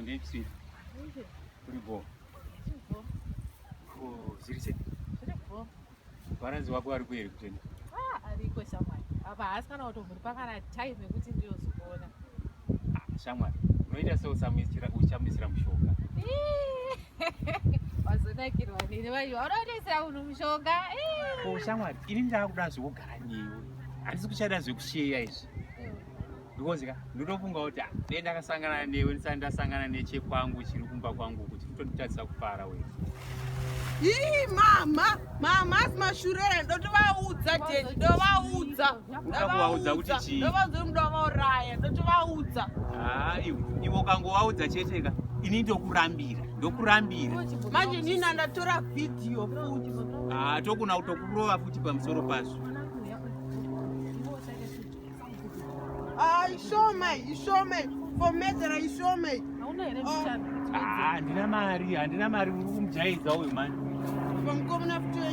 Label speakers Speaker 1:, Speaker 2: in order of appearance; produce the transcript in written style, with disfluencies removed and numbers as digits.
Speaker 1: Ndipsi. Kuri bho. Oh, zviri sei?
Speaker 2: Zviri bho.
Speaker 1: Bharanzi wako ari kueri kutenda?
Speaker 2: Ah, ariko shamwari. Apa haasi kana kutomboripa kana time yekuti ndiyozokuona.
Speaker 1: Ah, shamwari, unoita seusamuisira uchamuisira mushonga.
Speaker 2: Wazonakirwa neni vayo. Unotoisira munhu mushonga.
Speaker 1: Ko shamwari, ini ndakuda zvekugara newe. Handisi kuchada zvekusheya izvi. Because ka ndotofunga kuti ah, dai ndakasangana newe ndisati ndasangana nechekwangu chiri kumba kwangu kuti kutonditadzisa kufara we.
Speaker 3: Ii mama, mama asi mashurera ndotovaudza daddy, ndovaudza.
Speaker 1: Uda kuvaudza kuti chii?
Speaker 3: Ndovaudza kuti ndovauraya, ndotovaudza.
Speaker 1: Ah, iwe, iwe ukangovaudza chete ka ini ndokurambira, ndokurambira.
Speaker 3: Manje nina ndatora video futi.
Speaker 1: Ah, tokuna kutokurova futi pamusoro pazvo.
Speaker 3: Ah, ishoma, ishoma. For murder ishoma.
Speaker 2: Hauna here
Speaker 3: Oh.
Speaker 2: mbichana?
Speaker 1: Ah, handina mari, handina mari, uri kumujaidza uyu mani.
Speaker 3: For mukomana futi.